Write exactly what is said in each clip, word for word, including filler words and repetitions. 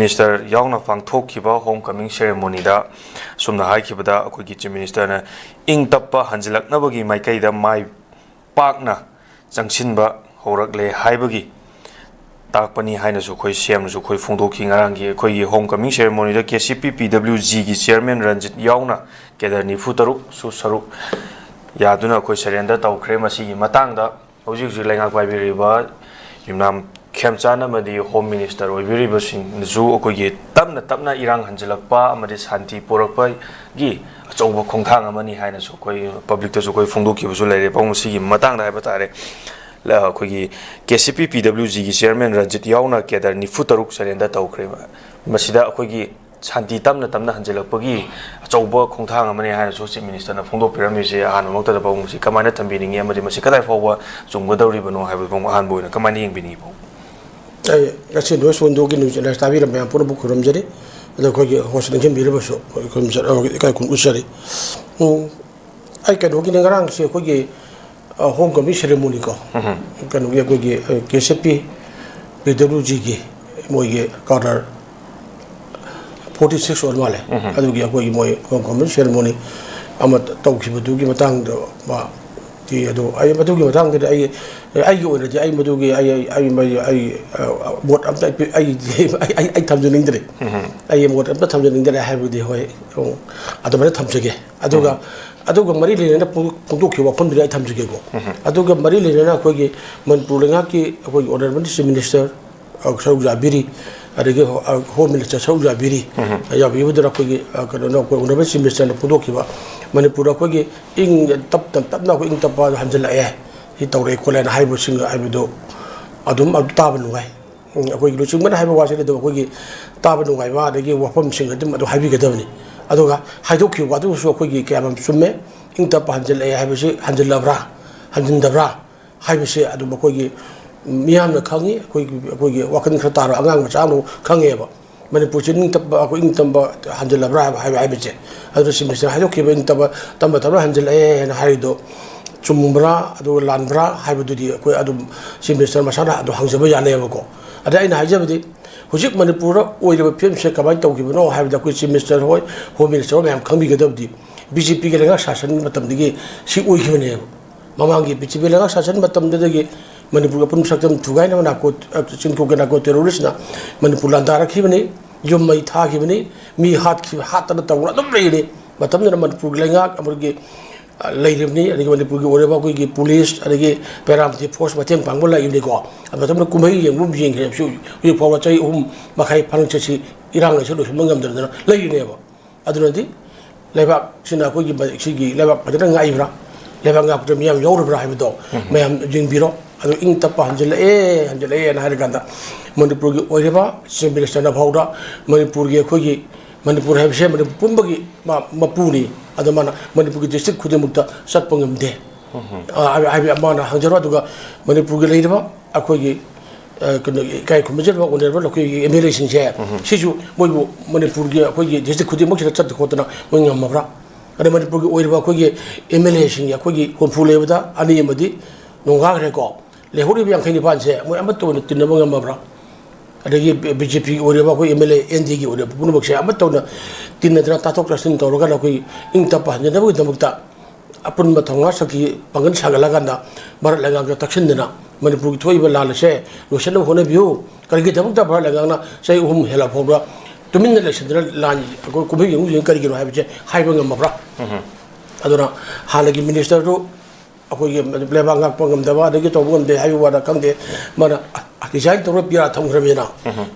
Minister ꯌꯥꯎꯅ ꯄꯥꯡꯊꯣꯛꯈꯤꯕ home ꯀꯃꯤꯡ ꯁꯦꯔꯦꯃꯣꯅꯤꯗ ꯑꯁꯨꯝꯅ ꯍꯥꯏꯈꯤꯕꯗ, ꯑꯩꯈꯣꯏꯒꯤ ꯆꯤꯐ ꯃꯤꯅꯤꯁꯇꯔꯅ ꯏꯪ ꯇꯞꯄ ꯍꯟꯖꯤꯜꯂꯛꯅꯕꯒꯤ ꯃꯥꯏꯀꯩꯗ ꯃꯥꯏ ꯄꯥꯛꯅ ꯆꯪꯁꯤꯟꯕ ꯍꯧꯔꯛꯂꯦ ꯍꯥꯏꯕꯒꯤ ꯇꯥꯛꯄꯅꯤ ꯍꯥꯏꯅꯁꯨ ꯑꯩꯈꯣꯏ ꯁꯤ ꯑꯦꯝꯅꯁꯨ ꯑꯩꯈꯣꯏ ꯐꯣꯡꯗꯣꯛꯈꯤ꯫ ꯉꯔꯥꯡꯒꯤ ꯑꯩꯈꯣꯏꯒꯤ ꯍꯣꯝ ꯀꯃꯤꯡ ꯁꯦꯔꯦꯃꯣꯅꯤꯗ ꯀꯦ ꯁꯤ ꯄꯤ ꯄꯤ ꯗꯕ꯭ꯂꯤꯎ ꯖꯤꯒꯤ ꯆꯤꯌꯔꯃꯦꯟ ꯔꯟꯖꯤꯠ ꯌꯥꯎꯅ ꯀꯦꯗꯔ ꯅꯤꯐꯨ ꯇꯔꯨꯛꯁꯨ ꯁꯔꯨꯛ ꯌꯥꯗꯨꯅ ꯑꯩꯈꯣꯏ ꯁꯔꯦꯟꯗꯔ ꯇꯧꯈ꯭ꯔꯦ꯫ ꯃꯁꯤꯒꯤ ꯃꯇꯥꯡꯗ ꯍꯧꯖꯤꯛ ꯍꯧꯖꯤꯛ ꯂꯩꯉꯥꯛ ꯄꯥꯏꯕꯤꯔꯤꯕ ꯌꯨꯝꯅꯥꯝ ꯈꯦꯝꯆꯥꯟ ꯑꯃꯗꯤ ꯍꯣꯝ ꯃꯤꯅꯤꯁꯇꯔ ꯑꯣꯏꯕꯤꯔꯤꯕꯁꯤꯡꯅꯁꯨ ꯑꯩꯈꯣꯏꯒꯤ ꯇꯞꯅ ꯇꯞꯅ ꯏꯔꯥꯡ ꯍꯟꯖꯤꯜꯂꯛꯄ ꯑꯃꯗꯤ ꯁꯥꯟꯇꯤ ꯄꯨꯔꯛꯄꯒꯤ ꯑꯆꯧꯕ ꯈꯣꯡꯊꯥꯡ ꯑꯃꯅꯤ ꯍꯥꯏꯅꯁꯨ ꯑꯩꯈꯣꯏ ꯄꯕ꯭ꯂꯤꯛꯇꯁꯨ ꯑꯩꯈꯣꯏ ꯐꯣꯡꯗꯣꯛꯈꯤꯕꯁꯨ ꯂꯩꯔꯦ꯫ ꯃꯁꯤꯒꯤ ꯃꯇꯥꯡꯗ ꯍꯥꯏꯕ ꯇꯥꯔꯦ, ꯑꯩꯈꯣꯏꯒꯤ ꯀꯦ ꯁꯤ ꯄꯤ ꯄꯤ ꯗꯕ꯭ꯂꯤꯎ ꯖꯤꯒꯤ ꯆꯤꯌꯔꯃꯦꯟ ꯔꯟꯖꯤꯠ ꯌꯥꯎꯅ ꯀꯦꯗꯔ ꯅꯤꯐꯨ ꯇꯔꯨꯛ ꯁꯔꯦꯟꯗꯔ ꯇꯧꯈ꯭ꯔꯦ꯫ ꯃꯁꯤꯗ ꯑꯩꯈꯣꯏꯒꯤ ꯁꯥꯟꯇꯤ ꯇꯞꯅ ꯇꯞꯅ ꯍꯟꯖꯤꯜꯂꯛꯄꯒꯤ ꯑꯆꯧꯕ ꯈꯣꯡꯊꯥꯡ ꯑꯃꯅꯤ ꯍꯥꯏꯅꯁꯨ ꯆꯤꯐ ꯃꯤꯅꯤꯁꯇꯔꯅ ꯐꯣꯡꯗꯣꯛꯄꯤꯔꯝꯃꯤꯁꯦ꯫ ꯑꯍꯥꯟꯕꯃꯛꯇꯗ ꯄꯥꯎ ꯑꯁꯤ ꯀꯃꯥꯏꯅ ꯊꯝꯕꯤꯅꯤꯡꯉꯤ ꯑꯃꯗꯤ ꯃꯁꯤ ꯀꯗꯥꯏ ꯐꯥꯎꯕ ꯆꯨꯝꯒꯗꯧꯔꯤꯕꯅꯣ ꯍꯥꯏꯕꯗꯨ ꯑꯍꯥꯟꯕ ꯑꯣꯏꯅ ꯀꯃꯥꯏꯅ ꯌꯦꯡꯕꯤꯅꯤꯡꯉꯤ ꯄꯥꯎ? ꯑꯩ ꯉꯁꯤ ꯅ꯭ꯌꯨꯁ ꯋꯤꯟꯗꯣꯒꯤ ꯅ꯭ꯌꯨꯁ ꯑꯦꯅꯥꯂꯥꯏꯁ ꯇꯥꯕꯤꯔꯝꯕ ꯃꯌꯥꯝ ꯄꯨꯝꯅꯃꯛ ꯈꯨꯔꯨꯝꯖꯔꯤ꯫ ꯑꯗ ꯑꯩꯈꯣꯏꯒꯤ ꯍꯣꯁ ꯅꯤꯡꯁꯤꯡꯕꯤꯔꯕꯁꯨ ꯑꯩꯈꯣꯏ ꯈꯨꯔꯨꯝꯖ-, ꯏꯀꯥꯏ ꯈꯨꯝꯅ ꯎꯠꯆꯔꯤ꯫ ꯎꯝ, ꯑꯩ ꯀꯩꯅꯣꯒꯤꯅꯤ, ꯉꯔꯥꯡꯁꯦ ꯑꯩꯈꯣꯏꯒꯤ, ꯑ, ꯍꯣꯝ ꯀꯃꯤꯡ ꯁꯦꯔꯦꯃꯣꯅꯤꯀꯣ꯫ ꯎꯝ꯫ ꯀꯩꯅꯣꯒꯤ ꯑꯩꯈꯣꯏꯒꯤ, ꯑ, ꯀꯦ ꯁꯤ ꯄꯤ ꯄꯤ ꯗꯕ꯭ꯂꯤꯎ ꯖꯤꯒꯤ ꯃꯣꯏꯒꯤ ꯀꯥꯗꯔ ꯐꯣꯔꯇꯤ ꯁꯤꯛꯁ ꯑꯣꯏꯔ ꯃꯥꯜꯂꯦ꯫ ꯎꯝ꯫ ꯑꯗꯨꯒꯤ ꯑꯩꯈꯣꯏꯒꯤ ꯃꯣꯏ ꯍꯣꯝ ꯀꯃꯤꯡ ꯁꯦꯔꯦꯃꯣꯅꯤ ꯑꯃ ꯇꯧꯈꯤꯕꯗꯨꯒꯤ ꯃꯇꯥꯡꯗ ꯃꯥ ꯇꯤ ꯑꯗꯣ ꯑꯩ ꯃꯗꯨꯒꯤ ꯃꯇꯥꯡꯗꯗꯤ ꯑꯩ, ꯑꯩꯒꯤ ꯑꯣꯏꯅꯗꯤ ꯑꯩ ꯃꯗꯨꯒꯤ ꯑꯩ, ꯑꯩ, ꯑꯩ, ꯑꯩ, ꯑꯩ, ꯑ, ꯃꯣꯠ ꯑꯝꯇ ꯑꯩ, ꯑꯩ, ꯑꯩ, ꯑꯩ, ꯑꯩ ꯊꯝꯖꯅꯤꯡꯗ꯭ꯔꯦ꯫ ꯎꯝ꯫ ꯑꯩ ꯃꯣꯠ ꯑꯝꯇ ꯊꯝꯖꯅꯤꯡꯗ꯭ꯔꯦ ꯍꯥꯏꯕꯗꯤ ꯍꯣꯏ, ꯎꯝ, ꯑꯗꯨꯃꯥꯏꯅ ꯊꯝꯖꯒꯦ꯫ ꯑꯗꯨꯒ, ꯎꯝ꯫ ꯑꯗꯨꯒ ꯃꯔꯤ ꯂꯩꯅꯅ ꯐꯣꯡ-, ꯐꯣꯡꯗꯣꯛꯈꯤꯕ ꯋꯥꯐꯝꯗꯨꯗꯤ ꯑꯩ ꯊꯝꯖꯒꯦꯀꯣ꯫ ꯎꯝ꯫ ꯑꯗꯨꯒ ꯃꯔꯤ ꯂꯩꯅꯅ ꯑꯩꯈꯣꯏꯒꯤ ꯃꯅꯤꯄꯨꯔ ꯂꯩꯉꯥꯛꯀꯤ ꯑꯩꯈꯣꯏꯒꯤ ꯑꯣꯅꯔꯦꯕꯜ ꯆꯤꯐ ꯃꯤꯅꯤꯁꯇꯔ ꯑ, ꯁꯔꯨꯛ ꯌꯥꯕꯤꯔꯤ, ꯑꯗꯒꯤ ꯍꯣ-, ꯑ, ꯍꯣꯝ ꯃꯤꯅꯤꯁꯇꯔ ꯁꯔꯨꯛ ꯌꯥꯕꯤꯔꯤ꯫ ꯎꯝ꯫ ꯌꯥꯕꯤꯕꯗꯨꯅ ꯑꯩꯈꯣꯏꯒꯤ, ꯑ, ꯀꯩꯅꯣꯅ ꯑꯩꯈꯣꯏ ꯑꯣꯅꯔꯦꯕꯜ ꯆꯤꯐ ꯃꯤꯅꯤꯁꯇꯔꯅ ꯐꯣꯡꯗꯣꯛꯈꯤꯕ ꯃꯅꯤꯄꯨꯔꯗ ꯑꯩꯈꯣꯏꯒꯤ ꯏꯪ ꯇꯞ-, ꯇꯞ-, ꯇꯞꯅ ꯑꯩꯈꯣꯏ ꯏꯪ ꯇꯞꯄ ꯍꯟꯖꯤꯜꯂꯛꯑꯦ, ꯁꯤ ꯇꯧꯔꯛꯑꯦ ꯈꯣꯠꯂꯦꯅ ꯍꯥꯏꯕꯁꯤꯡ ꯍꯥꯏꯕꯗꯣ ꯑꯗꯨꯝ, ꯑꯗꯨ ꯇꯥꯕ ꯅꯨꯡꯉꯥꯏ꯫ ꯎꯝ, ꯑꯩꯈꯣꯏꯒꯤ ꯂꯨꯆꯤꯡꯕꯅ ꯍꯥꯏꯕ ꯋꯥꯁꯤꯗꯤ ꯑꯗꯨꯝ ꯑꯩꯈꯣꯏꯒꯤ ꯇꯥꯕ ꯅꯨꯡꯉꯥꯏꯕ, ꯑꯗꯒꯤ ꯋꯥꯐꯝꯁꯤꯡ ꯑꯗꯨꯝ ꯑꯗꯨ ꯍꯥꯏꯕꯤꯒꯗꯕꯅꯤ꯫ ꯑꯗꯨꯒ ꯍꯥꯏꯗꯣꯛꯈꯤꯕ ꯋꯥꯗꯨꯁꯨ ꯑꯩꯈꯣꯏꯒꯤ ꯀꯌꯥꯝ ꯌꯥꯝ ꯆꯨꯝꯃꯦ, ꯏꯪ ꯇꯞꯄ ꯍꯟꯖꯤꯜꯂꯛꯑꯦ ꯍꯥꯏꯕꯁꯤ ꯍꯟꯖꯤꯜꯂꯕ꯭ꯔꯥ, ꯍꯟꯖꯤꯟꯗꯕ꯭ꯔꯥ? ꯍꯥꯏꯕꯁꯦ ꯑꯗꯨꯝ ꯑꯩꯈꯣꯏꯒꯤ ꯃꯤꯌꯥꯝꯅ ꯈꯪꯉꯤ, ꯑꯩꯈꯣꯏꯒꯤ, ꯑꯩꯈꯣꯏꯒꯤ ꯋꯥꯈꯜ ꯈꯔ ꯇꯥꯔꯕ ꯑꯉꯥꯡ ꯃꯆꯥ ꯑꯃ ꯈꯪꯉꯦꯕ꯫ ꯃꯅꯤꯄꯨꯔꯁꯤ ꯅꯤꯡꯇꯝꯕ, ꯑꯩꯈꯣꯏ ꯏꯪꯇꯝꯕ ꯍꯟꯖꯤꯜꯂꯕ꯭ꯔꯥ ꯍꯥꯏꯕ, ꯍꯥꯏꯕ, ꯍꯥꯏꯕꯁꯦ꯫ ꯑꯗꯨꯅ ꯆꯤꯐ ꯃꯤꯅꯤꯁꯇꯔ ꯍꯥꯏꯗꯣꯛꯈꯤꯕ ꯏꯪꯇꯝꯕ, ꯇꯝꯕ ꯇꯝꯕ ꯍꯟꯖꯤꯜꯂꯛꯑꯦ ꯍꯥꯏꯅ ꯍꯥꯏꯔꯤꯗꯣ ꯆꯨꯝꯕ꯭ꯔꯥ, ꯑꯗꯨꯒ ꯂꯥꯟꯕ꯭ꯔꯥ ꯍꯥꯏꯕꯗꯨꯗꯤ ꯑꯩꯈꯣꯏ ꯑꯗꯨꯝ ꯆꯤꯐ ꯃꯤꯅꯤꯁꯇꯔ ꯃꯁꯥꯅ ꯑꯗꯨꯝ ꯍꯪꯖꯕ ꯌꯥꯅꯦꯕꯀꯣ꯫ ꯑꯗ ꯑꯩꯅ ꯍꯥꯏꯖꯕꯗꯤ ꯍꯧꯖꯤꯛ ꯃꯅꯤꯄꯨꯔꯗ ꯑꯣꯏꯔꯤꯕ ꯐꯤꯕꯝꯁꯦ ꯀꯃꯥꯏꯅ ꯇꯧꯈꯤꯕꯅꯣ ꯍꯥꯏꯕꯗ, ꯑꯩꯈꯣꯏ ꯆꯤꯐ ꯃꯤꯅꯤꯁꯇꯔ ꯍꯣꯏ, ꯍꯣꯝ ꯃꯤꯅꯤꯁꯇꯔ ꯍꯣꯏ ꯃꯌꯥꯝ ꯈꯪꯕꯤꯒꯗꯕꯗꯤ, ꯕꯤ ꯖꯦ ꯄꯤꯒꯤ ꯂꯩꯉꯥꯛ ꯁꯥꯁꯟꯒꯤ ꯃꯇꯝꯗꯒꯤ ꯁꯤ ꯑꯣꯏꯈꯤꯕꯅꯦꯕ꯫ ꯃꯃꯥꯡꯒꯤ ꯕꯤ ꯖꯦ ꯄꯤ ꯂꯩꯉꯥꯛ ꯁꯥꯁꯟ ꯃꯇꯝꯗꯨꯗꯒꯤ ꯃꯅꯤꯄꯨꯔꯒꯤ ꯑꯄꯨꯟꯕ ꯁꯛꯇꯝ ꯊꯨꯒꯥꯏꯅꯕ ꯅꯥꯔꯀꯣ-, ꯆꯤꯡꯀꯣꯛꯀꯤ ꯅꯥꯔꯀꯣ ꯇꯦꯔꯣꯔꯤꯁꯅ ꯃꯅꯤꯄꯨꯔ ꯂꯥꯟꯗꯥꯔꯛꯈꯤꯕꯅꯤ꯫ ꯌꯨꯝ ꯃꯩ ꯊꯥꯈꯤꯕꯅꯤ꯫ ꯃꯤ ꯍꯥꯠꯈꯤꯕ, ꯍꯥꯠꯇꯅ ꯇꯧꯗꯅ ꯑꯗꯨꯝ ꯂꯩꯔꯤꯅꯤ꯫ ꯃꯇꯝꯗꯨꯗ ꯃꯅꯤꯄꯨꯔꯒꯤ ꯂꯩꯉꯥꯛ ꯑꯃꯒꯤ, ꯑ, ꯂꯩꯔꯤꯕꯅꯤ, ꯑꯗꯒꯤ ꯃꯅꯤꯄꯨꯔꯒꯤ ꯑꯣꯏꯔꯤꯕ ꯑꯩꯈꯣꯏꯒꯤ ꯄꯨꯂꯤꯁ, ꯑꯗꯒꯤ ꯄꯦꯔꯥꯃꯤꯂꯤꯇꯔꯤ ꯐꯣꯔꯁ ꯃꯇꯦꯡ ꯄꯥꯡꯕ ꯂꯥꯛꯏꯕꯅꯤꯀꯣ꯫ ꯑꯗꯨ ꯃꯇꯝꯗ ꯀꯨꯝꯍꯩ ꯌꯦꯡꯕ ꯑꯃ ꯌꯦꯡꯈ꯭ꯔꯦ꯫ ꯍꯧꯖꯤꯛ, ꯍꯧꯖꯤꯛ ꯐꯥꯎꯕ ꯆꯍꯤ ꯑꯍꯨꯝ ꯃꯈꯥꯏ ꯐꯥꯅ ꯆꯠꯁꯤ ꯏꯔꯥꯡ ꯑꯁꯤ ꯂꯣꯏꯁꯤꯟꯕ ꯉꯝꯗꯗꯅ ꯂꯩꯔꯤꯅꯦꯕ꯫ ꯑꯗꯨꯅꯗꯤ ꯂꯩꯕꯥꯛꯁꯤꯅ ꯑꯩꯈꯣꯏꯒꯤ ꯃ-, ꯁꯤꯒꯤ ꯂꯩꯕꯥꯛ ꯐꯖꯅ ꯉꯥꯛꯏꯕ꯭ꯔꯥ, ꯂꯩꯕꯥꯛ ꯉꯥꯛꯄꯗ ꯃꯤꯌꯥꯝ ꯌꯥꯎꯔꯕ꯭ꯔꯥ ꯍꯥꯏꯕꯗꯣ ꯃꯌꯥꯝ ꯌꯦꯡꯕꯤꯔꯣ꯫ ꯑꯗꯨ ꯏꯪ ꯇꯞꯄ ꯍꯟꯖꯤꯜꯂꯛꯑꯦ, ꯍꯟꯖꯤꯜꯂꯛꯑꯦꯅ ꯍꯥꯏꯔꯀꯥꯟꯗ ꯃꯅꯤꯄꯨꯔꯒꯤ ꯑꯣꯏꯔꯤꯕ ꯆꯤꯐ ꯃꯤꯅꯤꯁꯇꯔꯅ ꯐꯥꯎꯗ ꯃꯅꯤꯄꯨꯔꯒꯤ ꯑꯩꯈꯣꯏꯒꯤ, ꯃꯅꯤꯄꯨꯔ ꯍꯥꯏꯕꯁꯦ ꯃꯅꯤꯄꯨꯔ ꯄꯨꯝꯕꯒꯤ ꯃ-, ꯃꯄꯨꯅꯤ꯫ ꯑꯗꯣ ꯃꯥꯅ ꯃꯅꯤꯄꯨꯔꯒꯤ ꯗꯤꯁꯇ꯭ꯔꯤꯛ ꯈꯨꯗꯤꯡꯃꯛꯇ ꯆꯠꯄ ꯉꯝꯗꯦ꯫ ꯑ, ꯍꯥꯏꯕ, ꯍꯥꯏꯕ ꯃꯥꯅ ꯍꯪꯖꯔꯣ꯫ ꯑꯗꯨꯒ ꯃꯅꯤꯄꯨꯔꯒꯤ ꯂꯩꯔꯤꯕ ꯑꯩꯈꯣꯏꯒꯤ, ꯑ, ꯀꯩꯅꯣ, ꯏꯀꯥꯏ ꯈꯨꯝꯅꯖꯔꯤꯕ ꯑꯣꯅꯔꯦꯕꯜ ꯑꯩꯈꯣꯏꯒꯤ ꯑꯦꯝ ꯑꯦꯜ ꯑꯦꯁꯤꯡꯁꯦ, ꯁꯤꯁꯨ ꯃꯣꯏꯕꯨ ꯃꯅꯤꯄꯨꯔꯒꯤ ꯑꯩꯈꯣꯏꯒꯤ ꯗꯤꯁꯇ꯭ꯔꯤꯛ ꯈꯨꯗꯤꯡꯃꯛꯁꯤꯗ ꯆꯠꯇ ꯈꯣꯠꯇꯅ ꯃꯣꯏ ꯉꯝꯃꯕ꯭ꯔꯥ? ꯑꯗꯩ ꯃꯅꯤꯄꯨꯔꯒꯤ ꯑꯣꯏꯔꯤꯕ ꯑꯩꯈꯣꯏꯒꯤ ꯑꯦꯝ ꯑꯦꯜ ꯑꯦꯁꯤꯡꯒꯤ ꯑꯩꯈꯣꯏꯒꯤ ꯍꯨꯝꯐꯨ ꯂꯩꯕꯗ ꯑꯅꯤ ꯑꯃꯗꯤ ꯅꯣꯡꯉꯥꯈ꯭ꯔꯦꯀꯣ꯫ ꯂꯩꯍꯧꯔꯤꯕ ꯌꯥꯡꯈꯩ ꯅꯤꯄꯥꯟꯁꯦ ꯃꯣꯏ ꯑꯃꯠꯇ ꯑꯣꯏꯅ ꯇꯤꯟꯅꯕ ꯉꯝꯃꯕ꯭ꯔꯥ? ꯑꯗꯒꯤ ꯕꯤ ꯖꯦ ꯄꯤꯒꯤ ꯑꯣꯏꯔꯤꯕ ꯑꯩꯈꯣꯏ ꯑꯦꯝ ꯑꯦꯜ ꯑꯦ, ꯑꯦꯟ ꯗꯤꯒꯤ ꯑꯣꯏꯔꯤꯕ ꯄꯨꯝꯅꯃꯛꯁꯦ ꯑꯃꯠꯇ ꯑꯣꯏꯅ ꯇꯤꯟꯅꯗꯅ ꯇꯥꯊꯣꯛ ꯇꯥꯁꯤꯟ ꯇꯧꯔꯒ ꯑꯩꯈꯣꯏ ꯏꯪ ꯇꯞꯄ ꯍꯟꯖꯅꯕꯒꯤꯗꯃꯛꯇ ꯑꯄꯨꯟꯕ ꯊꯧꯅꯥ ꯁꯛꯇꯤ ꯄꯥꯡꯒꯜ ꯁꯥꯒꯠꯂꯀꯥꯟꯗ ꯚꯥꯔꯠ ꯂꯩꯉꯥꯛꯇ ꯇꯛꯁꯤꯟꯗꯅ ꯃꯅꯤꯄꯨꯔꯒꯤ ꯊꯣꯛꯏꯕ ꯂꯥꯟ ꯑꯁꯦ ꯂꯣꯏꯁꯤꯟꯅꯕ ꯍꯣꯠꯅꯕꯤꯌꯨ꯫ ꯀꯔꯤꯒꯤꯗꯃꯛꯇ ꯚꯥꯔꯠ ꯂꯩꯉꯥꯛꯅ ꯆꯍꯤ ꯑꯍꯨꯝ ꯍꯦꯜꯂꯛ ꯐꯥꯎꯕ ꯇꯨꯃꯤꯟꯅ ꯂꯩꯁꯤꯟꯗꯅ ꯂꯥꯟ, ꯑꯩꯈꯣꯏ ꯀꯨꯝꯍꯩ ꯌꯦꯡꯉꯨ ꯀꯔꯤꯒꯤꯅꯣ ꯍꯥꯏꯕꯁꯦ ꯍꯥꯏꯕ ꯉꯝꯃꯕ꯭ꯔꯥ? ꯑꯗꯨꯅ ꯍꯥꯟꯅꯒꯤ ꯃꯤꯅꯤꯁꯇꯔꯗꯨ ꯑꯩꯈꯣꯏꯒꯤ ꯂꯩꯕꯥꯛ ꯉꯥꯛꯄ ꯉꯝꯗꯕ, ꯑꯗꯒꯤ ꯇꯧꯕ ꯉꯝꯗꯦ ꯍꯥꯏꯕ ꯋꯥꯗ ꯈꯪꯗꯦ, ꯃꯥꯅ ꯔꯤꯖꯥꯏꯟ ꯇꯧꯔꯒ ꯄꯤ ꯑꯥꯔ ꯊꯝꯈ꯭ꯔꯕꯅꯤꯅ꯫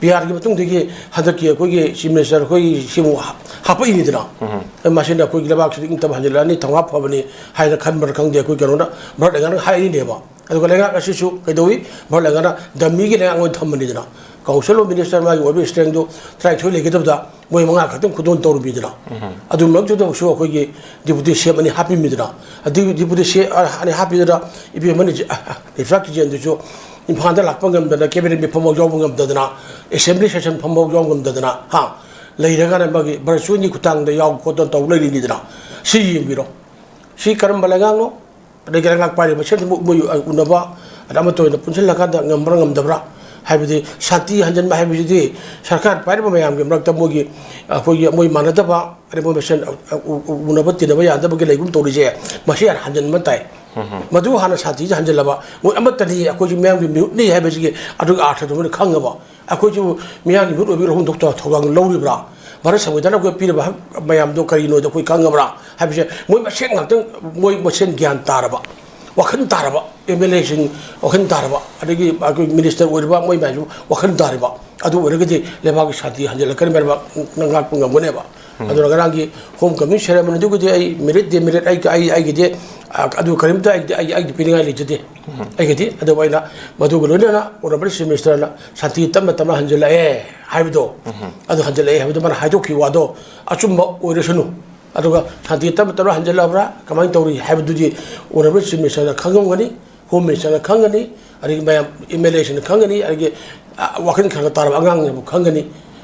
ꯄꯤ ꯑꯥꯔꯒꯤ ꯃꯇꯨꯡꯗꯒꯤ ꯍꯟꯗꯛꯀꯤ ꯑꯩꯈꯣꯏꯒꯤ ꯆꯤꯐ ꯃꯤꯅꯤꯁꯇꯔ ꯑꯩꯈꯣꯏꯒꯤ ꯁꯤꯃꯨꯛ ꯍꯥ-, ꯍꯥꯞꯄꯛꯏꯅꯤꯗꯅ꯫ ꯃꯁꯤꯅ ꯑꯩꯈꯣꯏꯒꯤ ꯂꯩꯕꯥꯛꯁꯤꯗ ꯏꯪ ꯇꯞ ꯍꯟꯖꯤꯜꯂꯛꯑꯅꯤ, ꯊꯧꯅꯥ ꯐꯕꯅꯤ ꯍꯥꯏꯅ ꯈꯟꯕ꯭ꯔꯥ ꯈꯪꯗꯦ, ꯑꯩꯈꯣꯏ ꯀꯩꯅꯣꯅ ꯚꯥꯔꯠ ꯂꯩꯉꯥꯛꯅ ꯍꯥꯏꯔꯤꯅꯦꯕ꯫ ꯑꯗꯨꯒ ꯂꯩꯉꯥꯛ ꯑꯁꯤꯁꯨ ꯀꯩꯗꯧꯏ? ꯚꯥꯔꯠ ꯂꯩꯉꯥꯛꯅ ꯗꯃꯤꯒꯤ ꯂꯩꯉꯥꯛ ꯑꯣꯏꯅ ꯊꯝꯕꯅꯤꯗꯅ꯫ ꯀꯥꯎꯟꯁꯤꯜ ꯑꯣꯐ ꯃꯤꯅꯤꯁꯇꯔ ꯃꯥꯒꯤ ꯑꯣꯏꯕ ꯏꯁꯇ꯭ꯔꯦꯡꯗꯣ ꯇꯔꯥꯅꯤꯊꯣꯏ ꯂꯩꯒꯗꯕꯗ ꯃꯣꯏ ꯃꯉꯥ ꯈꯛꯇꯪ ꯈꯨꯗꯣꯜ ꯇꯧꯔꯝꯃꯤꯗꯅ꯫ ꯑꯗꯨ ꯃꯔꯛꯇꯨꯗꯁꯨ ꯑꯩꯈꯣꯏꯒꯤ ꯗꯤꯄꯨꯇꯤ ꯁꯤ ꯑꯦꯝ ꯑꯅꯤ ꯍꯥꯞꯄꯤꯃꯤꯗꯅ꯫ ꯑꯗꯨ ꯗꯤꯄꯨꯇꯤ ꯁꯤ ꯑꯦꯝ ꯑꯅꯤ ꯍꯥꯞꯄꯤꯗꯅ ꯏꯕꯦꯝꯃꯅꯤ ꯖꯤ-, ꯑ, ꯑ, ꯔꯤꯐ꯭ꯔꯥ ꯀꯤꯖꯦꯟꯗꯨꯁꯨ ꯏꯝꯐꯥꯜꯗ ꯂꯥꯛꯄ ꯉꯝꯗꯅ, ꯀꯦꯕꯤꯅꯦꯠ ꯃꯤꯐꯝꯐꯥꯎ ꯌꯥꯎꯕ ꯉꯝꯗꯗꯅ, ꯑꯦꯁꯦꯝꯕ꯭ꯂꯤ ꯁꯦꯁꯟ ꯐꯝꯐꯥꯎ ꯌꯥꯎꯕ ꯉꯝꯗꯗꯅ, ꯍꯥ, ꯂꯩꯔꯒꯅ ꯃꯥꯒꯤ ꯚꯔꯆꯨꯋꯦꯜꯒꯤ ꯈꯨꯠꯊꯥꯡꯗ ꯌꯥꯎ ꯈꯣꯠꯇꯅ ꯇꯧ ꯂꯩꯔꯤꯅꯤꯗꯅ꯫ ꯁꯤ ꯌꯦꯡꯕꯤꯔꯣ꯫ ꯁꯤ ꯀꯔꯝꯕ ꯂꯩꯉꯥꯛꯅꯣ? ꯑꯗꯒꯤ ꯂꯩꯉꯥꯛ ꯄꯥꯏꯔꯤꯕ ꯃꯁꯦꯟꯁꯤ ꯃꯣꯏ, ꯃꯣꯏ ꯎꯅꯕ, ꯑꯗ ꯑꯃꯠꯇ ꯑꯣꯏꯅ ꯄꯨꯟꯁꯤꯜꯂꯀꯥꯟꯗ ꯉꯝꯕ꯭ꯔꯥ ꯉꯝꯗꯕ꯭ꯔꯥ? ꯍꯥꯏꯕꯗꯤ ꯁꯥꯟꯇꯤ ꯍꯟꯖꯤꯟꯕ ꯍꯥꯏꯕꯁꯤꯗꯤ ꯁꯔꯀꯥꯔ ꯄꯥꯏꯔꯤꯕ ꯃꯌꯥꯝꯒꯤ ꯃꯔꯛꯇ ꯃꯣꯏꯒꯤ, ꯑꯩꯈꯣꯏꯒꯤ, ꯃꯣꯏ ꯃꯥꯟꯅꯗꯕ, ꯑꯗꯩ ꯃꯣꯏ ꯃꯁꯦꯟ, ꯑ, ꯎ-, ꯎ-, ꯎꯅꯕ ꯇꯤꯟꯅꯕ ꯌꯥꯗꯕꯒꯤ ꯂꯩꯒꯨꯝ ꯇꯧꯔꯤꯁꯦ, ꯃꯁꯤ ꯌꯥꯝ ꯍꯟꯖꯤꯟꯕ ꯇꯥꯏ꯫ ꯃꯗꯨ ꯍꯥꯟꯅ ꯁꯥꯟꯇꯤꯁꯦ ꯍꯟꯖꯤꯜꯂꯕ, ꯃꯣꯏ ꯑꯃꯠꯇꯅꯤ, ꯑꯩꯈꯣꯏꯁꯨ ꯃꯤꯌꯥꯝꯒꯤ ꯃꯤꯍꯨꯠꯅꯤ ꯍꯥꯏꯕꯁꯤꯒꯤ ꯑꯗꯨꯒꯤ ꯑꯥꯔꯊꯗꯨ ꯃꯣꯏꯅ ꯈꯪꯉꯕ꯫ ꯑꯩꯈꯣꯏꯁꯨ ꯃꯤꯌꯥꯝꯒꯤ ꯃꯤꯍꯨꯠ ꯑꯣꯏꯕꯒꯤ ꯂꯧꯐꯝ ꯊꯣꯛꯇ ꯊꯧꯗꯥꯡ ꯂꯧꯔꯤꯕ꯭ꯔꯥ? ꯚꯥꯔꯠ ꯁꯪꯕꯤꯙꯥꯟꯅ ꯑꯩꯈꯣꯏ ꯄꯤꯔꯤꯕ ꯍꯛ ꯃꯌꯥꯝꯗꯣ ꯀꯔꯤꯅꯣꯗꯣ ꯑꯩꯈꯣꯏ ꯈꯪꯉꯕ꯭ꯔꯥ ꯍꯥꯏꯕꯁꯦ ꯃꯣꯏ ꯃꯁꯦꯟ ꯉꯥꯛꯇꯪ, ꯃꯣꯏ ꯃꯁꯦꯟ ꯒ꯭ꯌꯥꯟ ꯇꯥꯔꯕ, ꯋꯥꯈꯜ ꯇꯥꯔꯕ, ꯑꯦꯝ ꯑꯦꯜ ꯑꯦꯁꯤꯡ ꯋꯥꯈꯜ ꯇꯥꯔꯕ, ꯑꯗꯒꯤ ꯑꯩꯈꯣꯏ ꯃꯤꯅꯤꯁꯇꯔ ꯑꯣꯏꯔꯤꯕ ꯃꯣꯏ ꯃꯌꯥꯝꯁꯨ ꯋꯥꯈꯜ ꯇꯥꯔꯤꯕ, ꯑꯗꯨ ꯑꯣꯏꯔꯒꯗꯤ ꯂꯩꯕꯥꯛꯀꯤ ꯁꯥꯟꯇꯤ ꯍꯟꯖꯤꯜꯂꯛꯀꯅꯤ ꯍꯥꯏꯕ ꯉꯥꯛꯄ ꯉꯝꯒꯅꯦꯕ꯫ ꯑꯗꯨꯅ ꯉꯔꯥꯡꯒꯤ ꯍꯣꯝ ꯀꯃꯤꯡ ꯁꯦꯔꯦꯃꯣꯅꯤꯗꯨꯒꯤꯗꯤ ꯑꯩ ꯃꯦꯔꯤꯠ ꯗꯦ ꯃꯦꯔꯤꯠ ꯑꯩ, ꯑꯩ, ꯑꯩꯒꯤꯗꯤ, ꯑ, ꯑꯗꯨ ꯀꯔꯤꯝꯇ ꯑꯩꯒꯤꯗꯤ, ꯑꯩ, ꯑꯩꯒꯤ ꯄꯤꯅꯤꯡꯉꯥꯏ ꯂꯩꯖꯗꯦ꯫ ꯑꯩꯒꯤꯗꯤ ꯑꯗꯨꯕꯨ ꯑꯩꯅ ꯃꯗꯨꯒ ꯂꯣꯏꯅꯅ ꯑꯣꯅꯔꯦꯕꯜ ꯆꯤꯐ ꯃꯤꯅꯤꯁꯇꯔꯅ ꯁꯥꯟꯇꯤ ꯇꯞꯅ ꯇꯞꯅ ꯍꯟꯖꯤꯜꯂꯛꯑꯦ ꯍꯥꯏꯕꯗꯣ, ꯑꯗꯨ ꯍꯟꯖꯤꯜꯂꯛꯑꯦ ꯍꯥꯏꯕꯗꯣ ꯃꯥꯅ ꯍꯥꯏꯗꯣꯛꯈꯤꯕ ꯋꯥꯗꯣ ꯑꯆꯨꯝꯕ ꯑꯣꯏꯔꯁꯅꯨ꯫ ꯑꯗꯨꯒ ꯁꯥꯟꯇꯤ ꯇꯞꯅ ꯇꯞꯅ ꯍꯟꯖꯤꯜꯂꯛꯑꯕ꯭ꯔꯥ, ꯀꯃꯥꯏꯅ ꯇꯧꯔꯤ ꯍꯥꯏꯕꯗꯨꯗꯤ ꯑꯣꯅꯔꯦꯕꯜ ꯆꯤꯐ ꯃꯤꯅꯤꯁꯇꯔꯅ ꯈꯪꯉꯝꯒꯅꯤ, ꯍꯣꯝ ꯃꯤꯅꯤꯁꯇꯔꯅ ꯈꯪꯒꯅꯤ, ꯑꯗꯒꯤ ꯃꯌꯥꯝ ꯑꯦꯝ ꯑꯦꯜ ꯑꯦꯁꯤꯡꯅ ꯈꯪꯒꯅꯤ, ꯑꯗꯒꯤ, ꯑ, ꯋꯥꯈꯜ ꯈꯔ ꯈꯔ ꯇꯥꯔꯕ ꯑꯉꯥꯡꯅꯕꯨ ꯈꯪꯒꯅꯤ꯫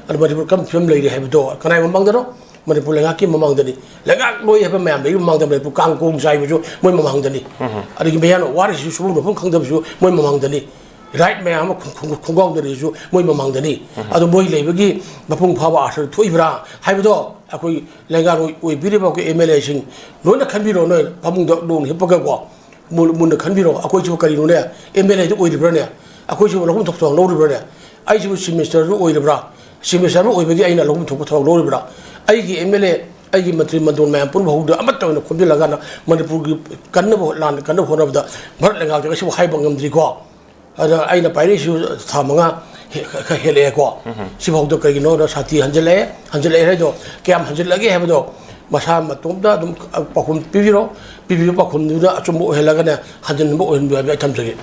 ꯑꯗꯨ ꯃꯅꯤꯄꯨꯔ ꯀꯔꯝꯕ ꯐꯤꯕꯝ ꯂꯩꯔꯤ ꯍꯥꯏꯕꯗꯣ ꯀꯅꯥꯏ ꯃꯃꯥꯡꯗꯅꯣ? ꯃꯅꯤꯄꯨꯔ ꯂꯩꯉꯥꯛꯀꯤ ꯃꯃꯥꯡꯗꯅꯤ꯫ ꯂꯩꯉꯥꯛ ꯂꯣꯏ ꯍꯥꯏꯕ ꯃꯌꯥꯝ ꯂꯩꯔꯤ ꯃꯃꯥꯡꯗ, ꯃꯅꯤꯄꯨꯔ ꯀꯥꯡ ꯀꯣꯡ ꯆꯥꯏꯕꯁꯨ ꯃꯣꯏ ꯃꯃꯥꯡꯗꯅꯤ꯫ ꯑꯗꯒꯤ ꯃꯌꯥꯝꯅ ꯋꯥꯔꯤꯁꯤꯁꯨ ꯁꯨꯐꯝ ꯅꯣꯝꯐꯝ ꯈꯪꯗꯕꯁꯨ ꯃꯣꯏ ꯃꯃꯥꯡꯗꯅꯤ꯫ ꯔꯥꯏꯠ ꯃꯌꯥꯝ ꯑꯃ ꯈꯣꯡ-, ꯈꯣꯡ-, ꯈꯣꯡꯒꯥꯎꯅꯔꯤꯁꯨ ꯃꯣꯏ ꯃꯃꯥꯡꯗꯅꯤ꯫ ꯑꯗꯣ ꯃꯣꯏ ꯂꯩꯕꯒꯤ ꯃꯄꯨꯡ ꯐꯥꯕ ꯑꯥꯔꯊ ꯊꯣꯛꯏꯕ꯭ꯔꯥ ꯍꯥꯏꯕꯗꯣ ꯑꯩꯈꯣꯏ ꯂꯩꯉꯥꯛꯂꯣꯏ ꯑꯣꯏꯕꯤꯔꯤꯕ ꯑꯩꯈꯣꯏ ꯑꯦꯝ ꯑꯦꯜ ꯑꯦꯁꯤꯡ ꯂꯣꯏꯅ ꯈꯟꯕꯤꯔꯣ꯫ ꯅꯣꯏ ꯐꯃꯨꯡꯗ ꯂꯣꯡ ꯍꯤꯞꯄꯒꯀꯣ ꯃꯨꯟ-, ꯃꯨꯟꯅ ꯈꯟꯕꯤꯔꯣ꯫ ꯑꯩꯈꯣꯏꯁꯤꯕꯨ ꯀꯔꯤꯅꯣꯅꯦ? ꯑꯦꯝ ꯑꯦꯜ ꯑꯦꯗ ꯑꯣꯏꯔꯤꯕ꯭ꯔꯥꯅꯦ? ꯑꯩꯈꯣꯏꯁꯤꯕꯨ ꯂꯧꯐꯝ ꯊꯣꯛꯄ ꯊꯧꯗꯥꯡ ꯂꯧꯔꯤꯕ꯭ꯔꯥꯅꯦ? ꯑꯩꯁꯤꯕꯨ ꯆꯤꯐ ꯃꯤꯅꯤꯁꯇꯔꯁꯨ ꯑꯣꯏꯔꯤꯕ꯭ꯔꯥ? ꯆꯤꯐ ꯃꯤꯅꯤꯁꯇꯔ ꯑꯃ ꯑꯣꯏꯕꯒꯤ ꯑꯩꯅ ꯂꯧꯐꯝ ꯊꯣꯛꯄ ꯊꯧꯗꯥꯡ ꯂꯧꯔꯤꯕ꯭ꯔꯥ? ꯑꯩꯒꯤ ꯑꯦꯝ ꯑꯦꯜ ꯑꯦ, ꯑꯩꯒꯤ ꯃꯟꯇ꯭ꯔꯤ ꯃꯟꯗꯣꯟ ꯃꯌꯥꯝ ꯄꯨꯝꯅꯃꯛ ꯍꯧꯗ ꯑꯃꯠꯇ ꯑꯣꯏꯅ ꯈꯣꯝꯖꯤꯜꯂꯒꯅ ꯃꯅꯤꯄꯨꯔꯒꯤ ꯀꯟꯅꯕ ꯂꯥꯟ ꯀꯟꯅꯕ ꯍꯣꯠꯅꯕꯗ ꯚꯥꯔꯠ ꯂꯩꯉꯥꯛꯇ ꯉꯁꯤꯐꯥꯎ ꯍꯥꯏꯕ ꯉꯝꯗ꯭ꯔꯤꯀꯣ꯫ ꯑꯗ ꯑꯩꯅ ꯄꯥꯏꯔꯛꯏꯁꯤꯁꯨ ꯊꯥ ꯃꯉꯥ ꯍꯦ-, ꯈ-, ꯈ-, ꯍꯦꯜꯂꯛꯑꯦꯀꯣ꯫ ꯁꯤꯐꯥꯎꯗ ꯀꯩꯒꯤꯅꯣꯗ ꯁꯥꯟꯇꯤ ꯍꯟꯖꯤꯜꯂꯛꯑꯦ, ꯍꯟꯖꯤꯜꯂꯛꯑꯦ ꯍꯥꯏꯗꯣ ꯀꯌꯥꯝ ꯍꯟꯖꯤꯜꯂꯛꯑꯒꯦ ꯍꯥꯏꯕꯗꯣ ꯃꯁꯥ ꯃꯇꯣꯝꯇ ꯑꯗꯨꯝ ꯄꯥꯎꯈꯨꯝ ꯄꯤꯕꯤꯔꯣ꯫ ꯄꯤꯕꯤꯕ ꯄꯥꯎꯈꯨꯝꯗꯨꯅ ꯑꯆꯨꯝꯕ ꯑꯣꯏꯍꯜꯂꯒꯅꯦ ꯍꯟꯖꯤꯟꯕ ꯑꯣꯏꯍꯟꯕꯤꯌꯨ ꯍꯥꯏꯕ ꯑꯩ ꯊꯝꯖꯒꯦ꯫